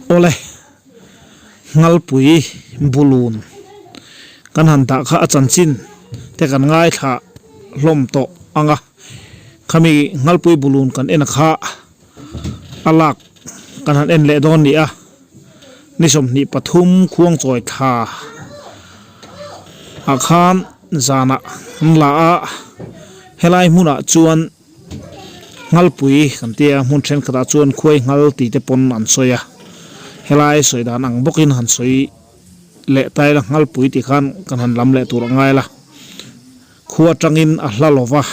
Awle Nghalpui Bulun kan han dah kha a chanchin te kan ngaithla hlawm tawh ang a, khami Nghalpui Bulun kan en kha a lak kan han en leh dawn ni a, ni 23 khuangchawi thla ah khan zanah an la a, helai hmunah chuan. Nghalpui kan tia hmun thenkhatah chuan khuai nghal tih te pawn an sawi a, helai sawi dan ang bawkin han sawi leh ta ila nghalpui tih khan kan han lam leh tur a ngai la, khua atangin a hla lo va,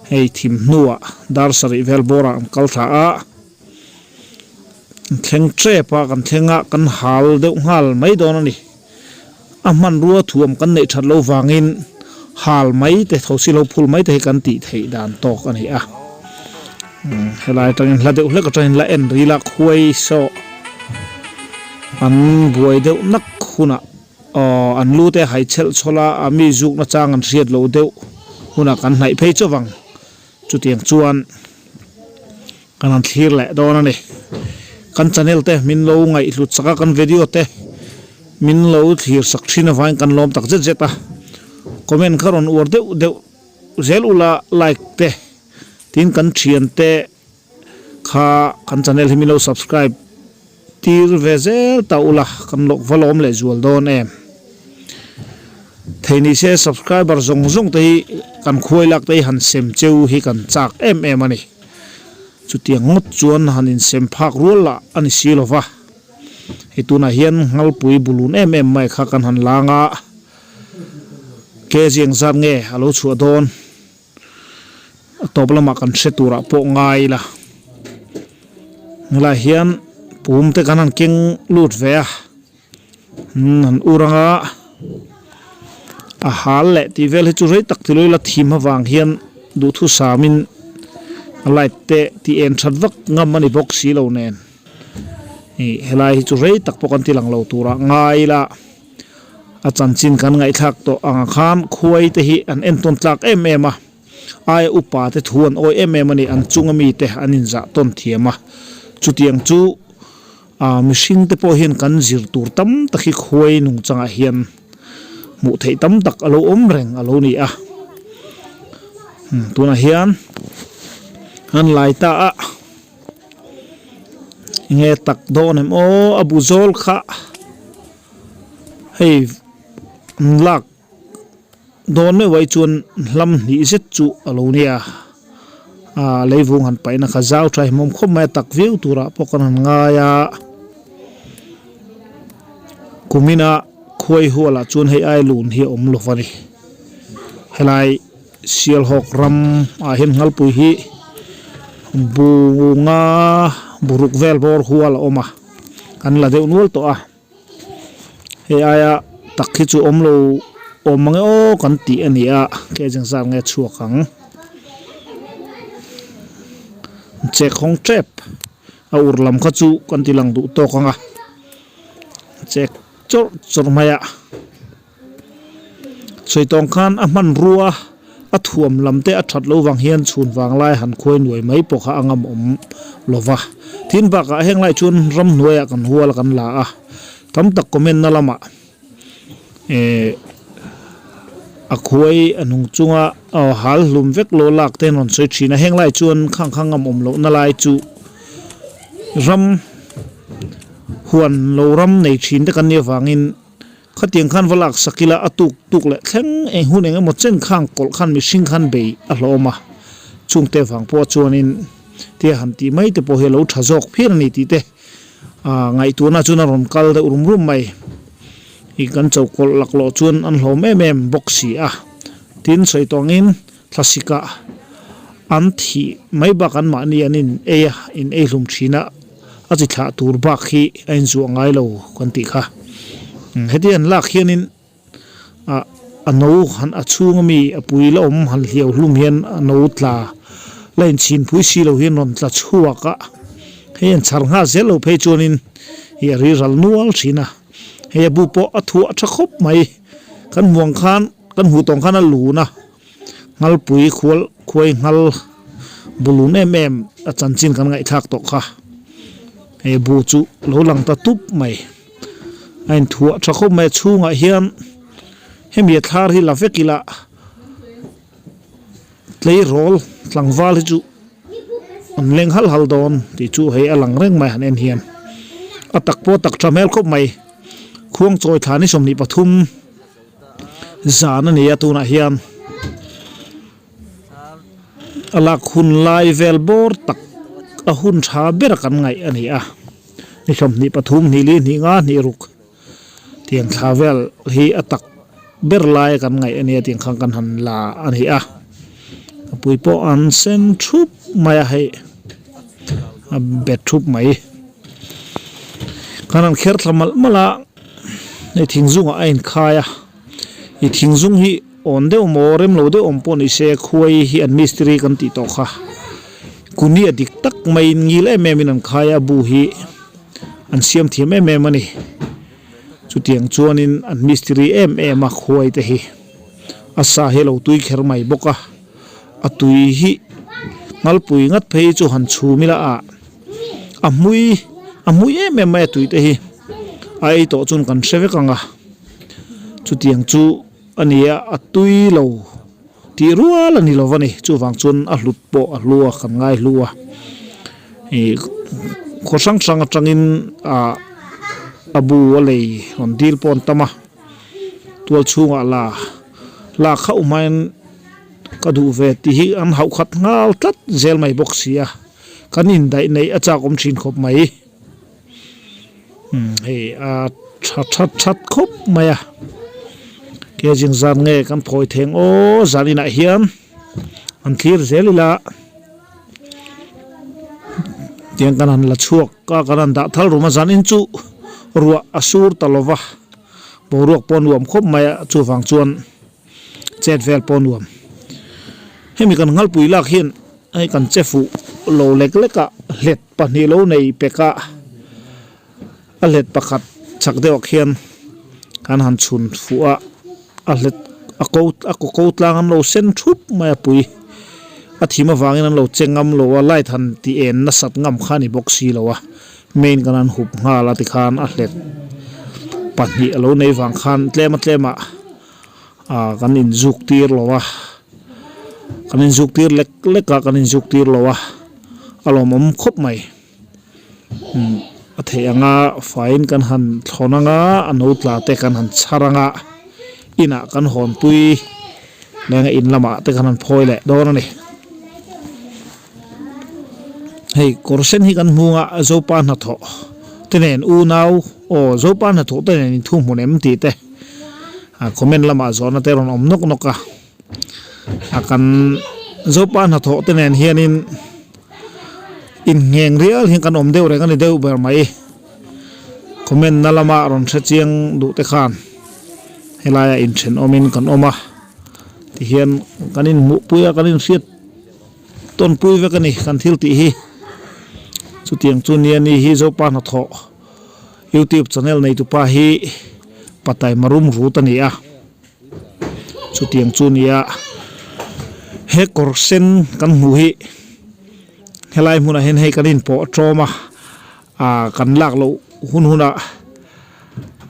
hei thim hnuah dar sarih vel bawrah an kal thla a, thleng tep a kan thleng a kan hal deuh nghal mai dawn a ni. A hmanrua thuam kan neih that loh vangin hal mai te tho si lo phul mai te hi kan tih theih dan tawk a ni a. Helai atangin hla deuh hlek atangin la en ril a khuai saw an buai deuh nak hunah aw an lu te hai chhelh chhawlh a, a mi zuk na chang an hriat loh deuh hunah kan hnaih phei chauh vang. Chutiang chuan kan han thlir leh dawn a ni. Kan channel te min lo ngaihhlut sak a, kan video te min lo thlir sak thin avangin kan lawm tak zet zet a. Comment kha rawn uar deuh deuh zel ula like te tin kan thian te kha kan channel hi min lo subscribe tir ve zel ta ula kan lawk va lawm leh zual dawn em. Thei ni se subscriber zawng zawng te hi kan khuai lak te hi han sem cheu hi kan chak em em a ni. Chutiang ngawt chuan han insem phak rual lah a ni si lo va. Hei tunah hian Nghalpui bulun em em mai kha kan han lang a, kg engzat nge a lo chhuah dawn a tawp lamah kan hre turah pawh ngai ila. Helaiah hian pum te kan han keng lut ve a. An ur anga a hal leh tih vel hi chu rei tak ti lawila thim avang hian duhthusamin light te tih en that vak ngam a ni bawk si lo nen ih helai hi chu rei tak pawh kan ti lang lo turah ngai ila a chanchin kan ngaihthlak tawh ang khan khuai te hi an entawn tlak em em a aia upa te thu an awi em em a ni an chunga mite an inzah tawn thiam a chutiang chu. Aaa mihring te pawh hian kan zir tur tam tak hi khuai nungchangah hian hmuh theih tam tak a lo awm reng a lo ni a tunah hian an lai ta a enge tak dawn em aw a bu zawl kha hei an lak Dawn meuh ai chuan hlam hnih zet chu a lo nia, a leivung han paihna kha zau tha hmawm khawp mai a tak viau turah pawh kan han ngai a, kumina khuai hualah chuan hei ai lun hi a awm lo va ni, helai Sialhawk ram ah hian Nghalpui hi bunga buruk vel bawr hual a awm a, an la deuh nual tawh a. Hei aia tak hi chu awm lo awm mang e aw kan tih a ni a ke zing zat nge chhuak ang chek hawng tep a ur lam kha chu kan ti lang duh tawk ang a chek chawrh chawrh mai a. Sawi tawng khan a hmanrua a thuam lam te a that loh vang hian chhun vang lai han khuai nuai mai pawh kha a ngam awm lo va. Tin bakah heng lai chuan ramhnuaiah kan hual kan la a, tam tak comment na lamah eh a khuai a hnung chunga aw hal hlum vek lo lak te an rawn sawi thin a, heng lai chuan khang kha ngam awm lohna lai chu ram huan lo ram nei thin te kan nih avangin. Khatiang khan va lak sak ila a tuk tuk leh thleng eng hun eng emaw chen khang kawlh khan mihring khan bei a hlawm a, chungte vang pawh chuanin tia han tih mai te pawh hi a lo tha zawk phian a ni tih te ah ngaihtuahna chuan a rawn kal deuh rum rum mai. I kan cho kawlh laklawh chuan an hlawm em em bawk si a, tin sawi tawh angin thlasik ah an thih mai bak an mahni an in ei a, in ei hlum thin a. A chi thlah tur bak hi a inzuah ngai lo kan tih kha. Heti an lak hianin ah a no han a chhung ami a pui la awm han hliau hlum hian a no tla la inchhin phui si lo hian rawn tla chhuak a, hei an chhar nghal zel lo phei chuanin ih a riral nual thin a, hei a bu pawh a thuah tha khawp mai. Kan hmuh ang khan kan hmuh tawng khan a lun a. Nghalpui khual khuai nghal bulun em em a chanchin kan ngaihthlak tawh kha. Hei bu chu lo lang ta tup mai. A inthuah tha khawp mai a chhungah hian hemi a thlar hi la vek ila tleirawl tlangval hi chu an leng hal hal dawn tih chu hei a lang reng mai han en hian a tak pawh a tak tha hmel khawp mai khuang chawi thla ni 23 zan a ni a tunah hian. A lak hun lai vel bawr tak a hun tha ber kan ngaih a ni a, ni 23, hnih li, hnih nga, hnih ruk tiang thla vel hi a tak ber lai kan ngaih a nia tiang khan kan han la a ni a, a pui pawh an sen thup mai a hei a bet thup mai khan an kher thla malh malh a hei thingzungah a inkhai a. I thingzung hi awn deuh maw rem lo deuh awm pawh ni se khuai hi an mistiri kan tih tawh kha. Kuni a dik tak maiin ngil em em in an khai a bu hi an siam thiam em em a ni. Chutiang chuanin an mistiri em em a khuai te hi a sa hi a lo tui kher mai bawk a, a tui hi ngalpui ngat phei chu han chhum ila ah a hmui a hmui em em mai a tui te hi a ei tawh chuan kan hre vek ang a. Chutiang chu a ni a, a tui lo tih rual a ni lo va ni. Chuvang chuan a hlut pawh a hlu a, kan ngai hlu a. Ih khaw hrang hrang atangin ah a bu a lei rawn dil pawh an tam a, tual chhungah la la khauh hmain ka duh ve tih hi an hauh khat nghal tlat zel mai bawk si a, kan indaih neih a chak awm thin khawp mai. Umm hei a tha that that khawp mai a ke zing zan nge kan phawi theng aw zan inah hian an thlir zel ila tiang kan han la chhuak a kan han dah thal rum a zan in chu ruah a sur ta lo va boruak pawh a nuam khawp mai a chuvang chuan chet vel pawh a nuam hemi kan ngalpui lak hian hei kan che fuh lo lek lek a hlet pahnih lo nei pek a a hlet pakhat chak deuh ah khian kan han chhun fuh a a hlet a ko a kaw ko tlang an lo sen thup mai a pui a thim avangin an lo che ngam lo a light han tih en nasat ngam kha a ni bawk si lo a main kan han hup nghal a tikhan a hlet pahnih a lo nei vang khan tlem a tlem ah. Ah kan inzuk tir lo a, kan inzuk tir lek lek a, kan inzuk tir lo a, a lawmawm khawp mai. Umm a theih anga faiin kan han thlawn anga a no tla te kan han chhar anga inah kan hawnpui leng a in lamah te kan han phawi leh dawn a ni. Hei kawr sen hi kan hmung a Zopa hnathawh te nen unau aw Zopa hnathawh te nen inthuhmun em tih te. A comment lamah zawhna te rawn awm nawk nawk a, a kan Zopa hnathawh te nen hianin inngheng rial hian kan awm deuh reng a ni deuh ber mai. Comment na lama rawn hre chiang duh te khan helaiah inthenawmin kan awm a, tihian kan inhmuhpui a kan inhriat tawnpui vek a ni kan thil tih hi. Chutiang chu nia ni hi Zopa hnathawh. Youtube channel neitupa hi Patai Marum Rut a ni a, chutiang chu nia he kawr sen kan hmuh hi helai hmunah hian hei kan inpawh tawm a, ah kan lak loh hun hunah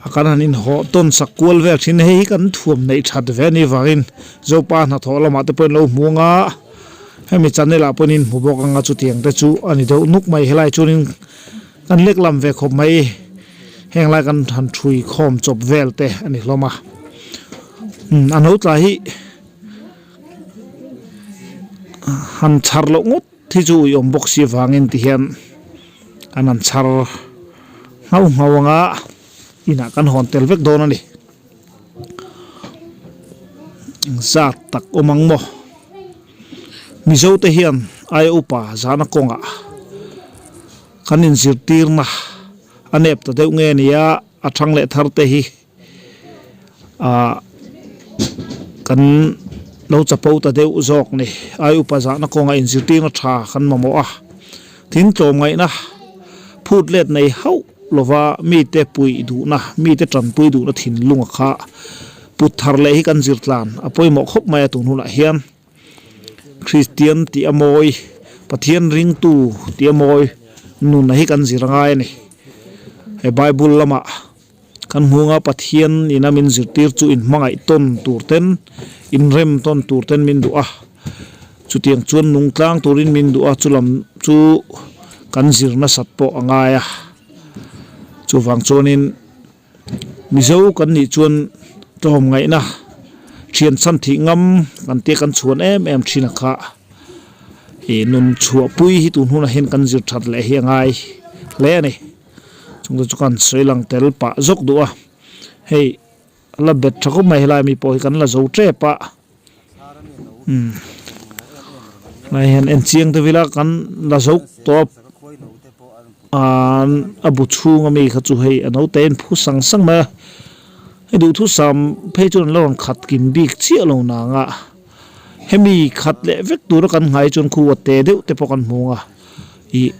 a kan han inhawh tawn sak kual vel thin a, hei hi kan thuam neih that ve a nih vangin Zopa hnathawh lamah te pawhin lo hmu ang a, hemi channel ah pawhin in hmu bawk ang a chutiang te chu a ni deuh nuk mai helai chuanin. Kan lek lam ve khawp mai, heng lai kan han thui khawm chawp vel te a ni hlawm a, umm a no tla hi han chhar loh ngawt hi chu ui awm bawk si avangin ti hian an han chhar nghauh nghauh ang a, inah kan hawn tel vek dawn a ni. Engzat tak awm ang maw? Mizo te hian aia upa zana kawngah kan inzirtirna a nep ta deuh nge nia a thang leh thar te hi ah kan lo chapo ta deuh zawk ni aia upa zahna kawngah inzirtirna tha kan mamawh a tin tlawmngaihna phut let nei hauh lova mite puih duhna mite tanpui duhna thinlunga kha put thar leh hi kan zirtlan a pawimawh khawp mai a tun hunah hian. Kristian tih a mawi, Pathian ringtu tih a mawi, Nunna hi kan zir a ngai a ni. He Bible lamah kan hmunga Pathian ina min zirtir chu inhmangaih tawn tur ten, inrem tawn tur ten min duh a. Chutiang chuan nung tlang turin min duh a, chulam chu kan zir nasat pawh a ngai a. Chuvang chuanin Mizo kan nih chuan tlawm ngaihna thian chhan thih ngam kan tia kan chhuan em em thin a kha. Ih nun chhuahpui hi tun hunah hian kan zir that leh hi a ngai hle a ni. Chungte chu kan sawi lang tel pah zawk duh a, hei la bet tha khawp mai helai mi pawh hi kan la zo tep a. Umm helai hian en chiang deuh ila kan la zo tawp a bu chhung ami kha chu hei a naute in phu sang sang mai a hei duhthusam phei chuan an la rawn khat kim bik chiah lo nang a hemi khat leh vek tura kan nghai chuan khu a te deuh te pawh kan hmu ang a ih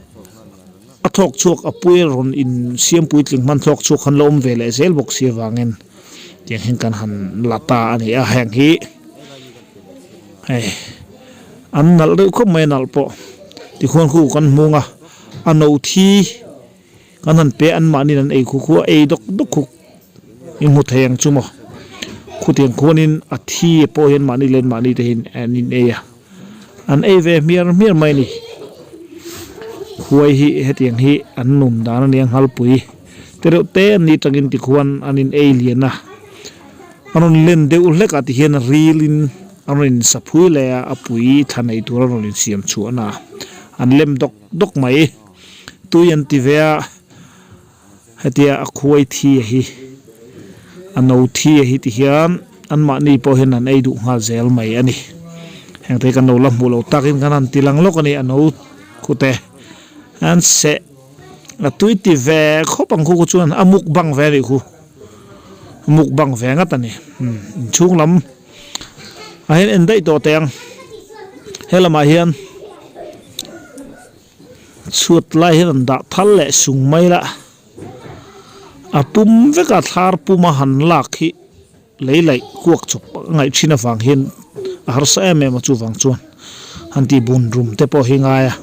a thawk chhuak a pui a rawn in siam puitling hman thawk chhuak khan la awm ve leh zel bawk si avangin. Tiang hian kan han la ta a ni a, heng hi hei an nalh deuh khawp mai a nalh pawh tikhuan khu kan hmung a, a no thi kan han pe a anmahniin an ei khu khu a ei dawk dawk khu i hmu thei ang chu maw khutiang khuanin a thi pawh hian mahni leh anmahni te hian an in ei a. An ei ve hmiar hmiar mai a ni. Khuai hi hetiang hi an nun dan a nia nghalpui te reuh te an nih tangin tikhuan an in ei lian a. A rawn len deuh hlek ah tihian a ril in a rawn in sa phui leh a, a pui thla nei tur a rawn in siam chhuah a na. An lem dawk dawk mai. Tui an ti ve a, hetia a khuai thi a hi a no thi a hi tihian anmahni pawh hian an ei duh nghal zel mai a ni. Heng te hi kan lo la hmuh loh takin kan han ti lang lawk a ni a no khute an seh a tui ti ve khawp ang khu khu chuan a mukbang ve a nih khu a mukbang ve ngat a ni umm inchhung lam ah hian en daih tawh teh ang he lamah hian. Chhuat lai hian an dah thal leh sung mai la, a pum vek a thlar puma han lak hi lei laih kuak chawp a ngaih thin avang hian a harsa em em a chuvang chuan han tih bun rum te pawh hi ngai a.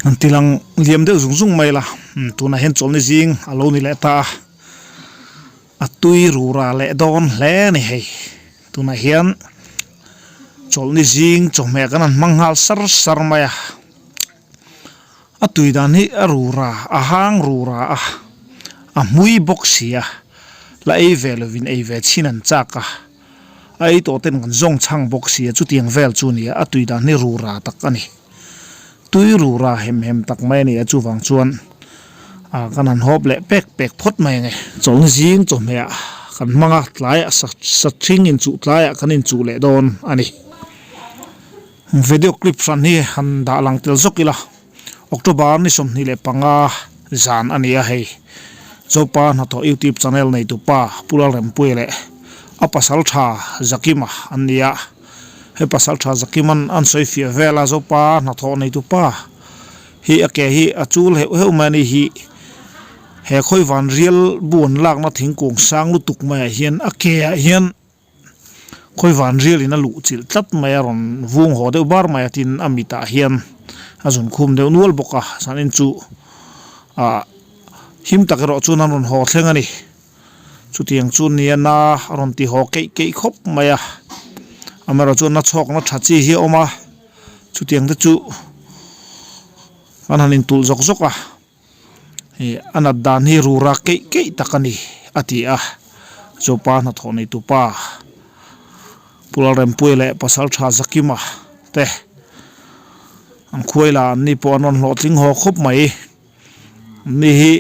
An ti lang liam deuh zung zung mai la tunah hian chawlhni zing a lo ni leh ta a a tui rura leh dawn hle a ni hei tunah hian. Chawlhni zing chawhmeh kan han hmang nghal sar sar mai a, a tui dan hi a rura a hang rura a, a hmui bawk si a, la ei ve lovin ei ve chhin an chak a, a ei tawh ten kan zawng chhang bawk si a chutiang vel chu a ni a, a tui dan hi rura tak a ni. Tui rura hem hem tak mai a ni a chuvang chuan ah kan han hawp leh pek pek phawt mai ang e. Chawlhni zing chawhmeh ah kan hmang a tlaiah sa sa thing inchuh tlaiah kan inchuh leh dawn a ni. Video clip hran hi han dah lang tel zawk ila October ni 25 zan a ni a hei Zopa hnathawh YouTube channel neitupa Pu Lalrempuia leh a pasal tha Zakima an ni a. He pasal tha zakiman an sawi fiah vel a zopa hnathawh nei tu pa hi a ke hi a chul heuh heuh mai a ni hi he khawi van rial bu an lakna thingkung sang lutuk maiah hian a ke ah hian khawi van rial in a luh chilh tlat mai a rawn vung haw deuh bar mai a tin a mit ah hian a zun khum deuh nual bawk a zanin chu ah him tak erawh chuan an rawn haw thleng a ni. Chutiang chu nia na a rawn ti haw keih keih khawp mai a, amaherawh chu na chhawkna tha chi hi a awm a, chutiang te chu an han intulh zawk zawk a, ih a nat dan hi rura keih keih tak a ni a ti a, Zopa hnathawh neitu pa Pu Lalrempuia leh Pasal Tha Zakima te an khuai la an ni pawh an rawn hlawhtling haw khawp mai. Mi hi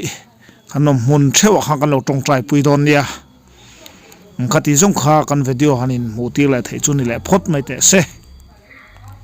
kan awm hmun theuh ah khan kan lo tawngtai pui dawn nia khati zawng kha kan video han in hmuh tir leh theih chu ni leh phawt mai teh se.